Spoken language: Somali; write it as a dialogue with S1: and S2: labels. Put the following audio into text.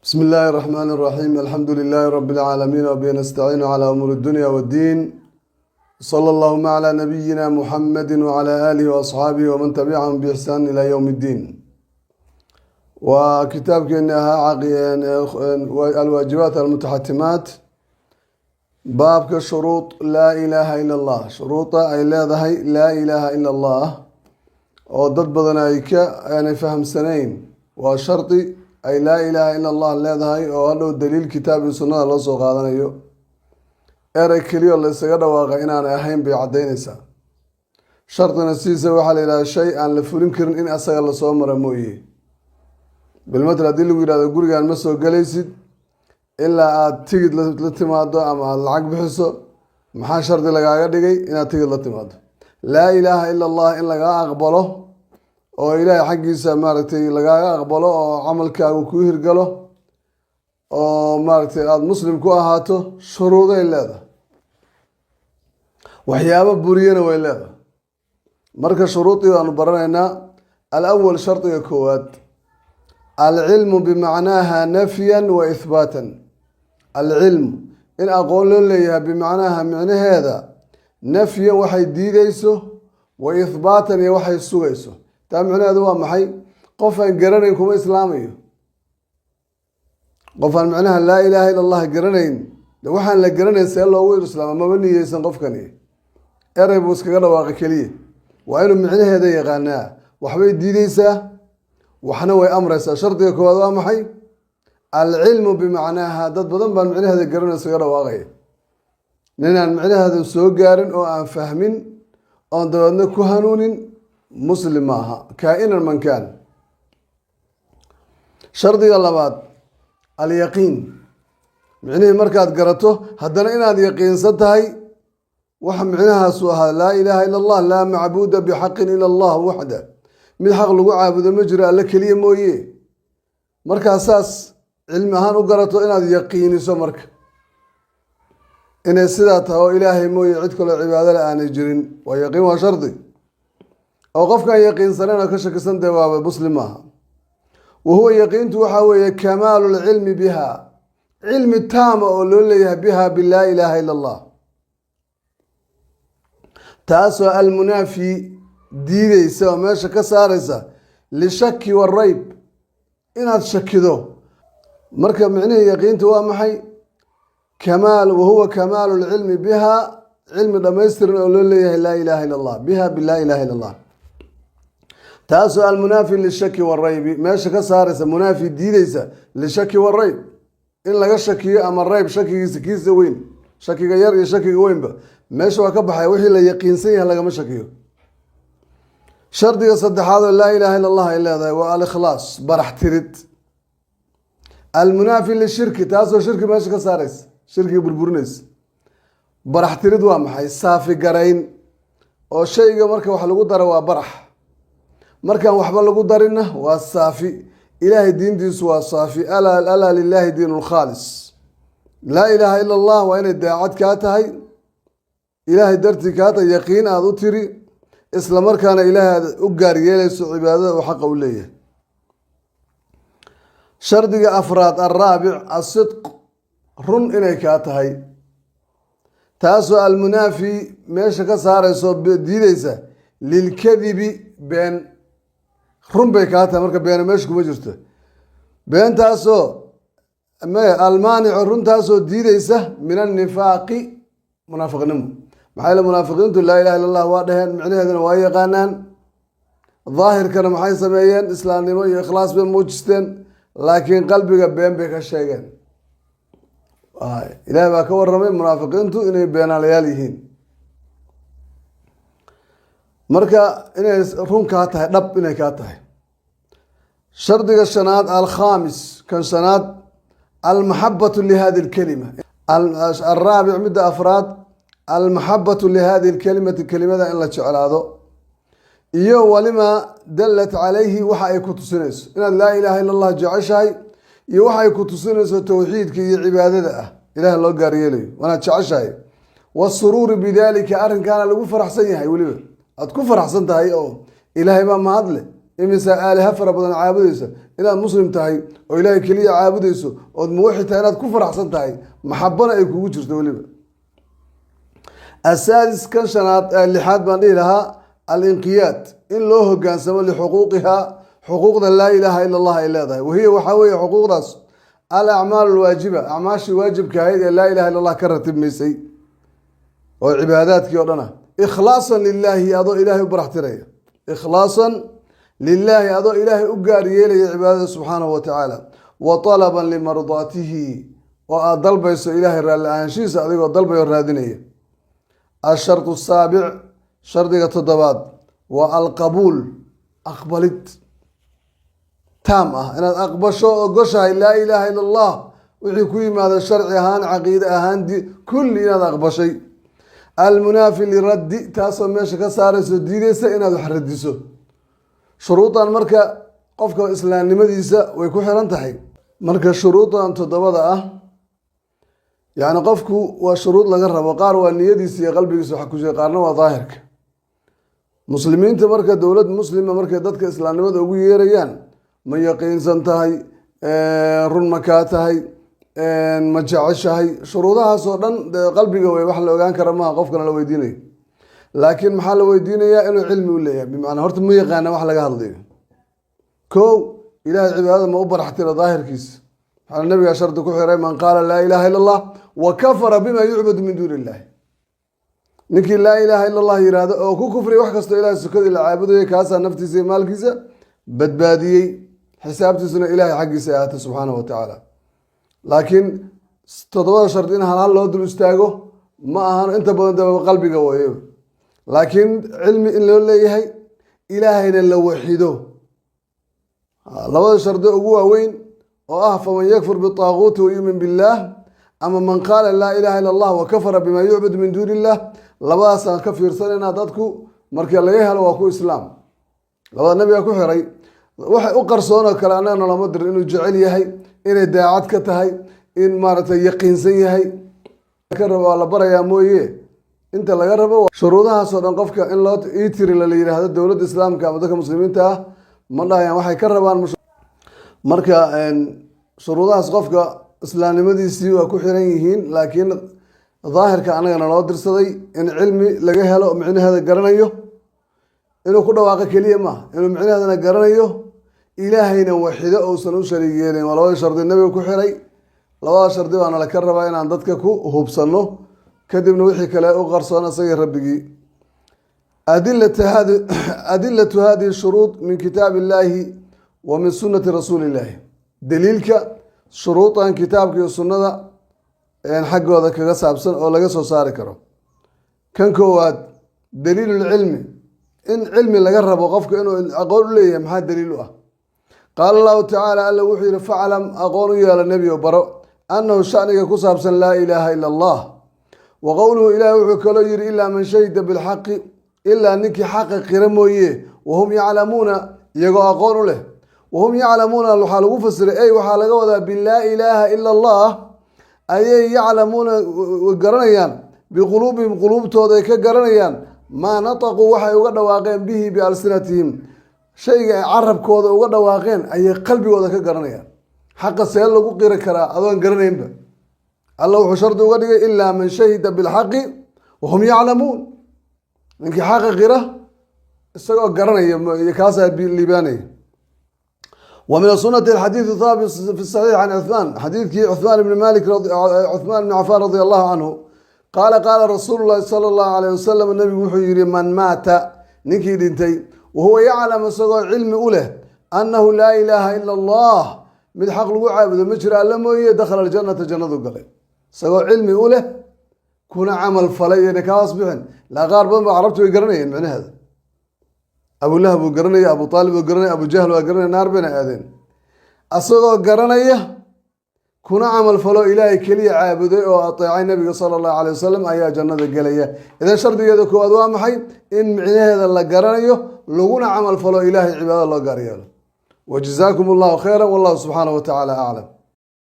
S1: بسم الله الرحمن الرحيم، الحمد لله رب العالمين، وبه نستعين على أمور الدنيا والدين، صلى اللهم على نبينا محمد وعلى آله وأصحابه ومن تبعهم بإحسان إلى يوم الدين. Waa kitaabkeeni ahaa الواجبات المتحتمات, baabka shuruud laa ilaaha ila Allah, shuruuda ay leedahay laa ilaaha ila Allah, oo dad badan ay ka aanay fahamsanayn. Waa shardi ay laa ilaaha ila Allah leedahay oo hadhow daliil kitaab iyo sunnada loo soo qaadanayo. Erey keliyo la isaga dhawaaqay inaanay ahayn bay caddaynaysaa. Shardina sidiisa waxaa la yidhahda shay aan la fulin karin in asaga lasoo mara mooye. Bilmatal, haddii lagu yidhahdo gurigaan ma soo gelaysid ilaa aada tigid la timaado ama aada lacag bixiso, maxaa shardi lagaaga dhigay? Inaad tigid la timaado. Laa ilaaha ila Allah in lagaa aqbalo oo ilaahay xaggiisa maaragtay lagaaga aqbalo oo camalkaagu kuu hirgalo oo maaragtay aada muslim ku ahaato, shuruuday leedahay, waxyaabo buriyana way leedahay. Marka shuruudii baanu baranaynaa. الأول, shardiga koowaad, العلم بمعناها نفيا وإثباتا. العلم, in aqoon loo leeyahay, بمعناها, micnaheeda, نفيا, waxay diideyso, وإثباتا, iyo waxay sugayso. Taa micnaheedu waa maxay? Qof aan garanayn kuma islaamayo. Qof aan micnaha laa ilaaha ila Allah garanayn, de waxaan la garanayn see loogu islaama? Maba niyeysan qofkani, erey buu iskaga dhawaaqay keliya. Waa inuu micnaheeda yaqaanaa. Waxbay diideysaa, waxna way amreysaa. Shardiga koowaad waa maxay? العلم بمعناها. Dad badan baan micnaheeda garanay, iskaga dhawaaqaya. Ninaan micnaheeda soo gaarin oo aan fahmin oon dabeedna ku hanuunin, muslim ma aha, كائنا من كان. Shardiga labaad, اليقين. Micnihii markaad garato, haddana inaad yaqiinsan tahay waxa micnahaasu ahaa. Laa ilaaha ila Allah, لا معبود بحق إلا الله وحده, mid xaq lagu caabudo ma jiro alle keliya mooye. Markaa saas cilmi ahaan u garato, inaad yaqiiniso marka inay sidaa tahay oo ilaahay mooye cid kaloo cibaadale aanay jirin, waa yaqiin, waa shardi. Oo qofkaan yaqiinsanayn oo ka shakisan, dee waaba muslim maaha. وهو, yaqiintu waxaa weeye كمال العلم بها, cilmi taama oo loo leeyahay, بها, بلا إله إلا الله, taasoo المنافي, diideysa oo meesha ka saaraysa, للشك والريب, inaad shakido. Marka micnihii yaqiintu waa maxay? كمال, وهو كمال العلم بها, cilmi dhammaystiran oo loo leeyahay laa ilaha ila Allah, بها, بلا إله إلا الله, taasoo المنافي للشك والريب, meesha ka saaraysa, منافي, diideysa, للشك والريب, in laga shakiyo ama ريب, shakigiisa kiisa weyn, shakiga yar iyo shakiga weynba meesha waa ka baxaya. Wixii la yaqiinsan yahay lagama shakiyo. Shardiga saddexaad oo laa ilaha ila Allah ay leedahay waa الإخلاص, barax tirid, المنافي للشرك, taasoo shirki meesha ka saaraysa, shirkiga burburinaysa. Barax tirid waa maxay? Saafi garayn oo shayga marka wax lagu daro waa barax, markaan waxba lagu darinna waa saafi. Ilaahay diintiisu waa saafi. ألا ألا لله الدين الخالص. Laa ilaaha ila Allah waa inay daacad kaa tahay, ilaahay dartii kaa tahay, yaqiin aada u tiri, isla markaana ilaahay aad u gaar yeelayso cibaadada uu xaqa u leeyahay. Shardiga afraad, الرابع, الصدق, run inay kaa tahay, taasoo المنافي, meesha ka saarayso, diideysa, للكذب, been. Run bay kaa tahay, marka beena meesha kuma jirto. Beentaasoo المانع, runtaasoo diideysa, من النفاق, munaafiqnimo. Maxaa yeele munaafiqiintu laa ilaha illa Allah waa dheheen, micnaheeduna waa yaqaanaan, daahirkana maxay sameeyeen? Islaamnimo iyo ikhlaas bay muujisteen, laakiin qalbiga been bay ka sheegeen. Ilahay baa ka waramay munaafiqiintu inay beenaalayaal yihiin. Marka inay run kaa tahay, dhab inay kaa tahay. Shardiga shanaad, الخامس, kan shanaad, المحبة لهذه الكلمة. الرابع, midda afraad, المحبة لهذه الكلمة, kelimada in la jeclaado, iyo ولما دلت عليه, waxa ay ku tusinayso. Inaad laa ilaha ila Allah jeceshahay iyo waxa ay ku tusinayso, towxiidka iyo cibaadada ah ilaah loo gaar yeelayo, waanaad jeceshahay. والسرور بذلك, arrinkaana lagu faraxsan yahay, weliba aad ku faraxsan tahay oo ilaahay baa mahadle. Imisaa aaliha fara badan caabudaysa? Inaad Muslim tahay oo Ilaahay keliya caabudayso ood muwaxid tahay, inaad ku faraxsan tahay, maxabana ay kugu jirto weliba. Asaadis, kan shanaad, lixaad baan dhihi lahaa, alinqiyaad, in loo hogaansamo lixuquuqihaa, xuquuqda laa ilaaha ila Allah ay leedahay. Wahiya, waxaa weeye xuquuqdaas, alacmaal alwaajiba, acmaashii waajibka ahayd ee laa ilaha illa Allah ka ratibmaysay oo cibaadaadkii o dhan ah, ikhlaasan lilaahi, adoo Ilaahay u baraxtiraya, ikhlaasan lilaahi, adoo Ilaahay u gaar yeelaya cibaadada subxaanahu wa tacaala, wa talaban limardaatihi, oo aada dalbayso Ilaahay raalli ahaanshihiisa, adigoo dalbayo, raadinaya. Ashardu asaabic, shardiga toddobaad, waa alqabuul, aqbalid taam ah, inaad aqbasho, ogoshahay laa ilaaha ila Allah wixii ku yimaada sharci ahaan, caqiide ahaan, kulli inaad aqbashay. Almunaafi liraddi, taasoo meesha ka saarayso, diideysa inaad wax radiso. Shuruudan marka qofka islaamnimadiisa way ku xiran tahay. Marka shuruudan toddobada ah, yacni qofku waa shuruud laga rabo. Qaar waa niyadiisa iyo qalbigiisa wax ku jira, qaarna waa daahirka. Muslimiinta marka, dowlad muslima markay dadka islaamnimada ugu yeerayaan, ma yaqiinsan tahay? Run ma kaa tahay? Ma jeceshahay? Shuruudahaasoo dhan dee qalbiga wey, wax la ogaan kara maaha, qofkana la weydiinayo. Laakiin maxaa la weydiinayaa? Inuu cilmi u leeyahay, bimacnaa horta ma yaqaana wax laga hadlayo. Ko, Ilahay cibaadada ma u baraxtira daahirkiisa? Waxaana nabigaa shardi ku xiray: man qaala laa ilaha illa Allah wa kafara bima yucbadu min duuni illahi. Ninkii laa ilaaha ila Allah yihahdo oo ku kufriya wax kastoo Ilahay sukadii la caabudayay, kaasaa naftiisa iyo maalkiisa badbaadiyey, xisaabtiisuna Ilahay xaggiisa ay ahaatay subxaanahu wa tacaala. Laakiin toddobada shardi in hal hal loo dul istaago ma ahan, inta badan de qalbiga waye. Laakiin cilmi in loo leeyahay, Ilaahayna la waxido, labada shardi ugu waaweyn oo ah faman yakfur bitaaguuti wa yu'min billaah, ama man qaala laa ilaha illa Allah wa kafara bima yucbadu min duuni illah, labadaasaan ka fiirsanaynaa. Dadku markii laga helo waa ku islaam. Labada nabiga ku xiray. Waxay u qarsoonoo kale annaga nolama dirin, inuu jecel yahay, inay daacad ka tahay, in maaragtay yaqiinsan yahay ka rabo waa la barayaa mooye. Inta laga rabo shuruudahaasoo dhan, qofka in loo iitiri la yidhaahdo dowladda Islaamka ama dadka Muslimiinta ah ma dhahayaan waxay ka rabaan. Marka shuruudahaas qofka islaamnimadiisii waa ku xiran yihiin, laakiin daahirka annagana loo dirsaday in cilmi laga helo, micnaheeda garanayo. Inuu ku dhawaaqo keliya maaha, inuu micnaheedana garanayo, Ilaahayna waxido, ousan u shariig yeelin. Waa labada shardi nabiga ku xiray. Labada shardi baana laka rabaa inaan dadka ku hubsano, kadibna wixii kale u qarsoon isagii rabbigii. Adilatu hadihi shuruud min kitaab illahi wa min sunati rasuuli illahi. Daliilka shuruudan kitaabka iyo sunnada xaggooda kaga saabsan oo laga soo saari karo. Kan koowaad, daliilulcilmi, in cilmi laga rabo qofka, inuu aqoon u leeyahay. Maxaa daliil u ah? Qaala Allahu tacaala, Alla wuxuu yihi: faclam, aqoon u yeela, nebiyo, baro, annahu shaniga ku saabsan laa ilaaha ila Allah. Wa qowluhu, Ilahi wuxuu kaloo yihi: ilaa man shahida bilxaqi, ilaa ninkii xaqa qira mooye, wahum yaclamuuna, iyagoo aqoon u leh. Wahum yaclamuuna waxaa lagu fasiray, ey, waxaa laga wadaa bilaa ilaaha ila Allah ayay yaclamuuna garanayaan, biquluubihim, quluubtooda ay ka garanayaan, maa nataquu, waxay uga dhawaaqeen, bihi bialsinatihim, shayga ay carabkooda uga dhawaaqeen ayay qalbigooda ka garanayaan. Xaqa see lagu qiri karaa adoon garanaynba? Alla wuxuu shardi uga dhigay ilaa man shahida bilxaqi wahum yaclamuun. Ninkii xaqa qira isagoo garanaya, kaasaa liibaanaya. Wa min asunati alxadiidu thaabit fi saxiix can Cuthmaan, xadiidkii Cuthmaan ibni Malik, Cuthmaan ibni Cafaan radia Allahu canhu, qaala qaala rasuulu llahi sala Allahu alayh wasalam, nabigu wuxuu yihi: man maata, ninkii dhintay, wahuwa yaclam, isagoo cilmi u leh, annahu laa ilaaha ila Allah, mid xaq lagu caabudo ma jiro Alla mooye, dakhala aljannata, jannadu galay. Isagoo cilmi u leh kuna camal falay, iyona ka hoos bixin. Laa, qaar badan ba Carabtu way garanayeen micnaheeda. Abulahab buu garanaya, Abu Aalib buu garanaya, Abujahl waa garanaya, naar bayna aadeen. Asagoo garanaya kuna camal falo, Ilaahay keliya caabuday oo ateecay nabiga sala Allahu alay wasalam, ayaa jannada gelaya. Idan shardigeeda koowaad waa maxay? In micnaheeda la garanayo, laguna camal falo, Ilaahay cibaadada loo gaar yeelo. Wa jazaakum Allahu khayra, wallahu subxaanahu wa tacaala aclam.